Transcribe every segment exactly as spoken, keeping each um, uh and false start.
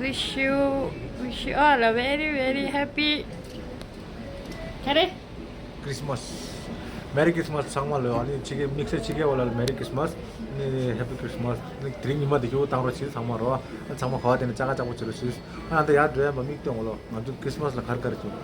Wish you, wish you all a very, very happy. ག་རེ། Christmas. Merry Christmas ཚང་མ་ལོ། ཨ་ནི་ཕྱི་རྒྱལ་དམིགས་བསལ་ཕྱི་རྒྱལ་བ་ལ་Merry Christmas. ཨ་ནི་Happy Christmas. ཨ་ནི་དེ་རིང་ཉི་མ་དེ་ཁྱོད་བཏང་རོགས་བྱེད་ཚང་མ་རོ། ཨ་ཚང་མ་ག་བ་དེ་ནས་ཅ་ག་ཅག་པོ་བྱེད་རོགས་བྱེད། ཨ་ནི་ད་ཡར་འགྲོ་ཡ་མ་མིག་སྟོན་འོ་ལོ། ང་ཚོ་Christmas ལ་ག་རེ་ག་རེ་བྱུང་།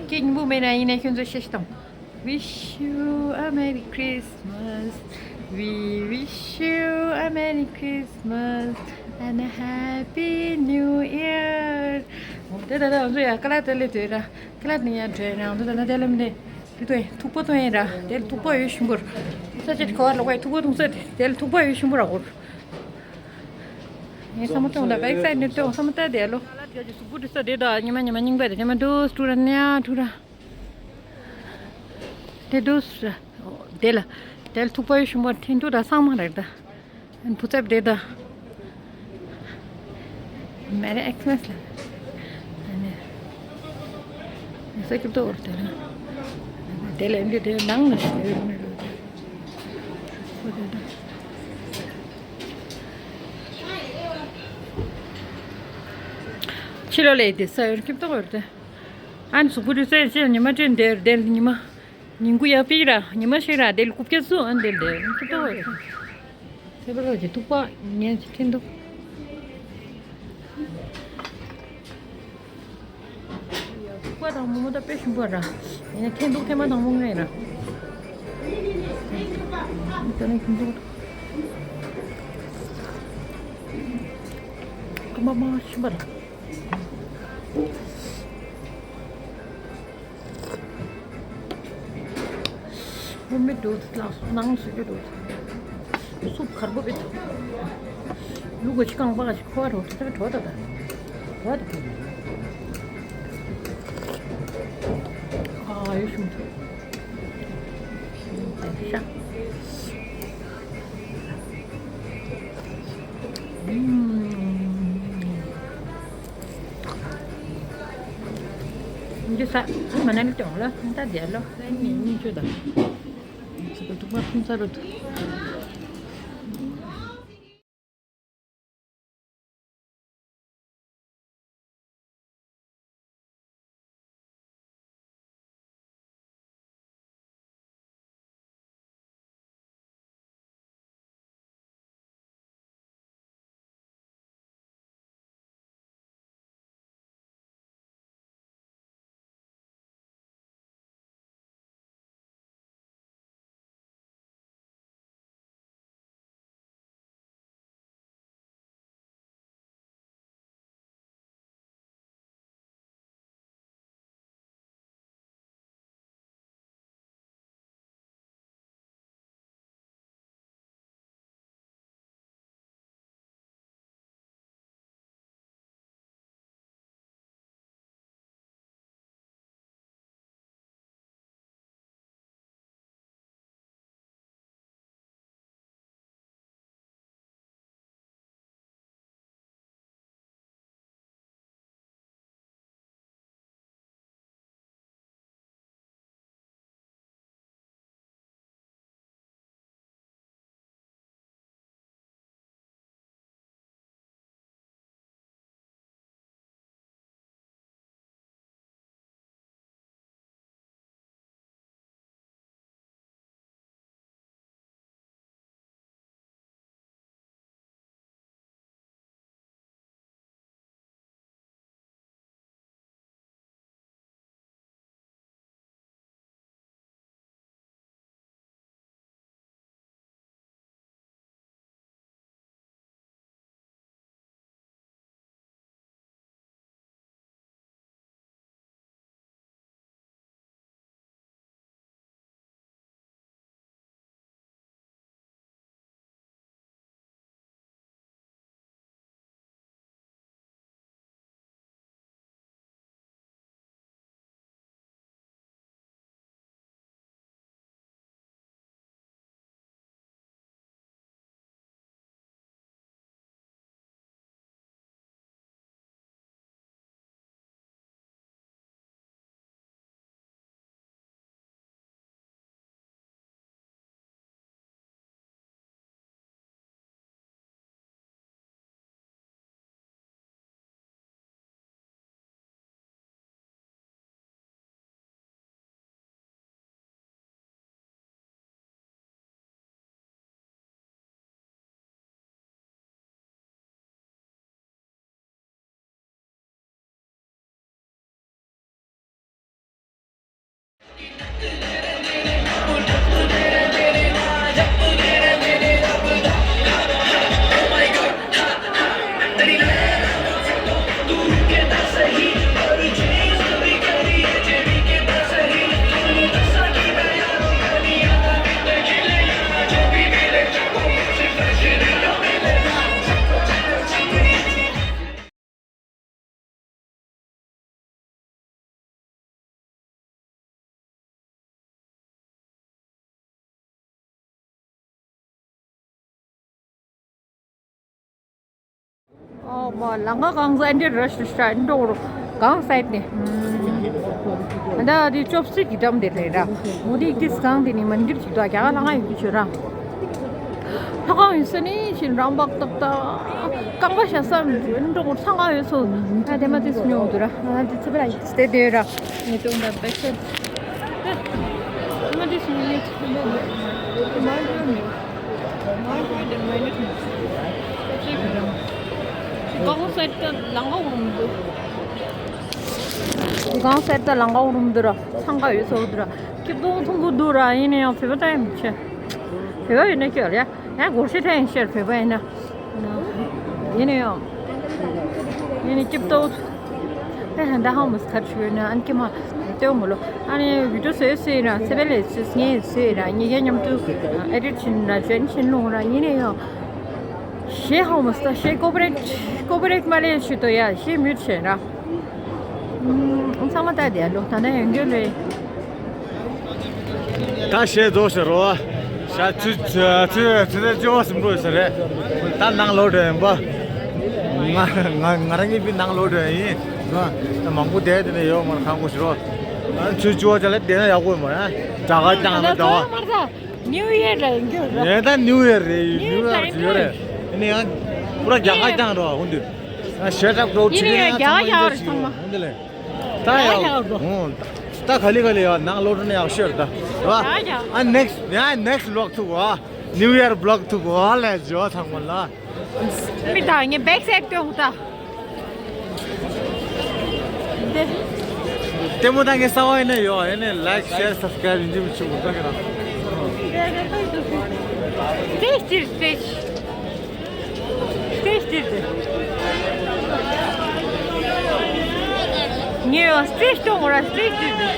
ཀྱེ་སྙིང་པོ་མེད་ན་ཡིན་ནའི་ཁྱོད་ཚོ་ཤེས་ཤིག་དང་། Wish you a Merry Christmas. We wish you a Merry Christmas and a Happy New Year. འོ་དེ་ད་ད་ང་ཚོ་ཡ་ཀ་ལ་དེ་ལས་དེ་ར་ཀ་ལ་ནི་ཡ་དྲན་ར་ང་ཚོ་ད་ད་དེ་ལ་མི་ནས་དེ་ཐུག་པ་ཐོན་ཡིན་ར། དེ་ལ་ཐུག་པ་ཡོད་ཤིང་པོར་ས་ཆ་ག་བ་ལོག་པའི་ཐུག་པ་ཐུག་ས་དེ་དེ་ལ་ཐུག་པ་ཡོད་ཤིང་པོ་ར་གོར། ངས་བསམ་བློ་གཏོང་ད་བེག་སའིཌ་ནས་ལྟོས་བསམ་བློ་ལྟ་དེ་ལོ། གཟུགས་པོ་དེ་ས་དེ་ད་ཉི་མ་ཉི་མ་རྙིང་པ་དེ་ཉི་མ་དུ་སུ་ཐུག་ར་ནི་ཡ་ཐུག་ར། དེ་དུས་དེ་ལ་དེ་ལ་ཐུག་པ་ཡོད་ཤིང་པོ་འཐེན་དུ་ད་སང་མ་རེད་ད། བུ་ཚབ་དེ་ད། མེ་རེ་ཨེག་སི་མེ་སི་ལ། ཨ་ནི། ས་ཀྱི་ཏོ་འོར་དེ་ལ། དེ་ལ་འདི་དེ་ནང་ན་ཞིག་ཡོད་མེད་ལོ། ཕྱི་ལོ་ལས་དེ་ས་ཡོར་ཀིབ་ཏོ་འོར་དེ། ཨན་སུ་པུ་རི་སའི་ཅི་ཉི་མ་ཅི་འདེར་འདེར་ཉི་མ། ཉིན་གུང་ཡར་པིག་ར་ཉི་མ་ཤིག་ར་དེ་ལ་རྐུབ་ཀྱག་སུ་ཨན་དེ་ལ་དེ་ལ་ཀི་ཏོ་ཨེ། ཚེ་བར་གྱི་ཐུག་པ་ཉན་ཅི་ཐིན་འདུག་ཐུག་པ་དང་མོ་མོ་ད་དཔེ་ཞིམ་པོ་ར་ཡིན་ན་ཐེན་འདུག་ཐེན་མ་དང་མོ་ངའི་ར་ད་ནི་ཁྱིམ་ཚང་ཀུ་མ་མ་ཞིམ་པ་ར། སྔོན་མེད་འགྲོ་ལགས་སོ་ནང་སུ་རྒྱུ་འགྲོ། སུབ་གར་པོ་བེད། ལུག་ག་ཅི་གང་པ་ག་ཅི་ཁོ་བ་འགྲོ་ཐ་ཐ་འགྲོ་ད་ད། འགྲོ་ད་ད། ཨ་ཡོད་ཤུམ་ཐུ། ཤ། ཨུམ། འདི་ས་མ་ན་ལི་ཏོང་ལ་ད་དེ་ལོ་ནི་ཉིན་ཆུ་དང་། ཚིག་ག་ཐུག་པ་ཕུང་ཚ་རུ་ཐུག་ཨོ་མ་ལང་ཀ་གང་ས་འདི་ར་ཤི་ཤ་འདྲ་བོ་གང་སའིད་ནས། ཨ་ད་དེ་ཅོབ་སི་ཀི་འགྲམ་དེ་རེད་ར། མོ་དེ་དེ་གང་དེ་ནི་མན་དིར་ཅིག་འདུག་རྒྱ་གར་ལ་ང་ཡོད་ཀྱི་ཆོད་ར། ལྷ་ཁང་ཡོད་ས་ནི་ཞིན་རང་བག་ཏག་ཏག་རྐང་པ་བཞག་ས་འདྲ་བོ་ཚང་ག་ཡོད་སོ། ཨ་དེ་མ་དེ་སུ་ཉོ་འདུག་ར། ཨ་དེ་ཚེ་བ་ར་སྟེ་དེ་ར། ངས་ཏོང་ད་པེ་ཤེད། དེ་མ་དེ་སུ་ཉོ་ནི་ཚེ་བ་ར་མ་འགྲོ་ནི། གང་སར་ད་ལང་ཀ་འོང་འདུག་གང་སར་ད་ལང་ཀ་འོང་འདུག་ར། ཚང་ག་ཡོད་ས་འདུག་ར། སྐྱིད་པོ་ཐུང་པོ་འདུག་ར། ཡིན་ན་ཡང་བོད་པ་ད་ཡང་མི་ཆེ། བོད་པ་ཡིན་ན་སྐྱོ་ལ་ཡ། ཡང་སྒོར་གཞས་ཐད་ཡིན་ཤེར་བོད་པ་ཡིན་ན། ཡིན་ན་ཡང་། ཡིན་ན་སྐྱིད་པོ། ཨེ་ཧན་ད་ཧང་མི་སི་ཁར་ཆུ་ཡོད་ན་ཨན་ཀི་མ་ལྟེའུ་མོ་ལོ། ཨ་ནི་བི་ཌིའོ་བཟོས་བཟོས་ན་ཚེ་བེ་ལས་བཟོས་ངས་བཟོས་ན་གཉིས་ཀའི་མཉམ་དུ་ཨེ་ཌིཊ་བྱིན་ན་ཇོ་ཨིན་བྱིན་ལོང་ར། ཡིན་ན་ཡང་། གཞས་ཧང་མ་སྟ་གཞས་ཀོ་པི་རེཊ་ཀོ་པི་རེཊ་མ་ལས་ཞུ་དོ་ཡ་གཞས་མིའུཊ་བྱས་ར། ཨུམ། ཚང་མ་ལྟ་དེ་ལོ་ད་ནས་ཡོང་རྒྱུ་རེད། ད་གཞས་རྫོགས་ཤག་རོ། ཞག་ཆུ་ཆུ་ཆུ་ཚོད་བཅུ་པ་ཟིན་འགྲོ་ཡོད་ས་རེད། ད་ནང་ལོག་འགྲོ་ཡིན་པ། ང་ང་ང་རང་གཉིས་པོའི་ནང་ལོག་འགྲོ་ཡིན། ད་མང་པོ་བསྡད་དེ་ནས་ཡོད་མ་རེད། ཁང་པ་ཞིག་རོ། ཆུ་བཅུ་པ་ཅག་ལ་བསྡད་ན་ཡག་པོ་ཡོད་མ་རེད། དྲ་ག་ཀྱང་ན་དྲ་བ། ནིའུ་ཡེར་རེད་འགྱུར་རོ། ངས་ད་ནིའུ་ཡེར་རེད། ནིའུ་ཡེར་ཟེར་ཡོད་རེད། ཨ་ནི་ཡང་པུ་ར་རྒྱ་གར་རྐྱང་རོ་འོན་ཏེ། ཨ་ཤེ་ཊབ་ཀྲོ་ཡིན་ཆི་ནས་ཡང་རྒྱ་གར་ཡག་རེད་ཚང་མ། འོན་ཏེ་ལེ། ད་ཡག་རྒྱ་གར་རོ། ད་ག་ལེ་ག་ལེ་ཡག་ནང་ལོག་འགྲོ་ན་ཡག་ཤོས་རེད་ད། རེད་བ། ཨ་ནེག་སི་ཡ་ནེག་སི་ལོག་ཐུག་བ། ནིའུ་ཡེར་བི་ལོག་ཐུག་བ་ལེ་ཇོ་ཚང་མ་ལ། མི་ད་ངས་བེག་སེབ་སྟོན་ད། ལྟད་མོ་ད་ངས་གསར་པ་ཡིན་ན་ཡོད། ཡིན་ནའི་ལའིཀ་ཤེར་སབ་སི་ཀ་རེབ་ཡིན་གཅིག་མི་ཆུག་གོ་ད་ག་རང་། སྟེ་སྟེ་སྟེ། སྟེ་སྟེ་སྟེ། ངས་ཡང་སྟེ་སྟོན་གོ་ར་སྟེ་སྟེ་སྟེ།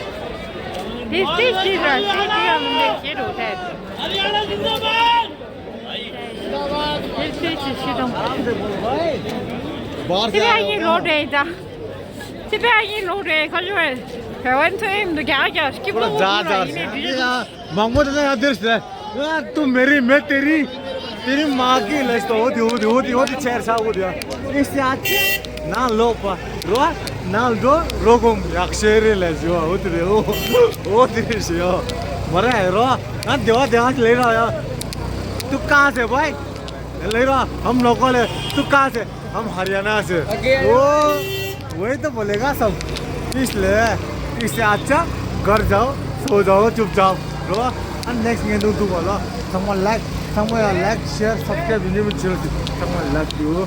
དེ་སྟེ་སྟེ་ར་སྟེ་སྟེ་ཡང་མི་འདུག་ཤེར་རོ་ཐལ། ཚེ་བེ་ཨ་ཡིན་ལོ་རེད་ད། ཚེ་བེ་ཨ་ཡིན་ལོ་རེད་ཁ་ཤོ་རེད། བེ་ཝན་ཚོ་ཡིན་འདུག་རྒྱ་རྒྱ་སྐྱིད་པོ་འོ་ར་ཡིན་ནས་འདི་རེད། མང་པོ་དེ་ན་ཡང་འདིར་ཟེར། ང་ཏུ་མེ་རི་མེ་དེ་རི། དེ་རི་མ་གི་ལས་ཏོ་འོ་དེ་འོ་དེ་འོ་དེ་འོ་དེ་ཆེར་ས་འོ་དེ་ཨ། ཨི་སི་ཨ་ཅེ། ནང་ལོག་པ་རོ། ནང་ལོག་རོ་གོམ་ཡག་ཤེ་རེ་ལས་ཞུ་བ་འོ་དེ་རེད། འོ་འོ་དེ་རེད་ཞེ་ཡོ། མ་ར་ཧེ་རོ། ང་དེ་བ་དེ་ཨ་ཅེ་ལས་ར་ཡ། तू कहाँ से भाई? ले रहा, हम लोगों ने, तू कहाँ से? हम हरियाणा से। ओ, वही तो बोलेगा सब। इसलिए इससे अच्छा घर जाओ, सो जाओ चुपचाप। रो, नेक्स्ट में तू बोलो, someone like, someone like, share, subscribe, you need to, someone like you।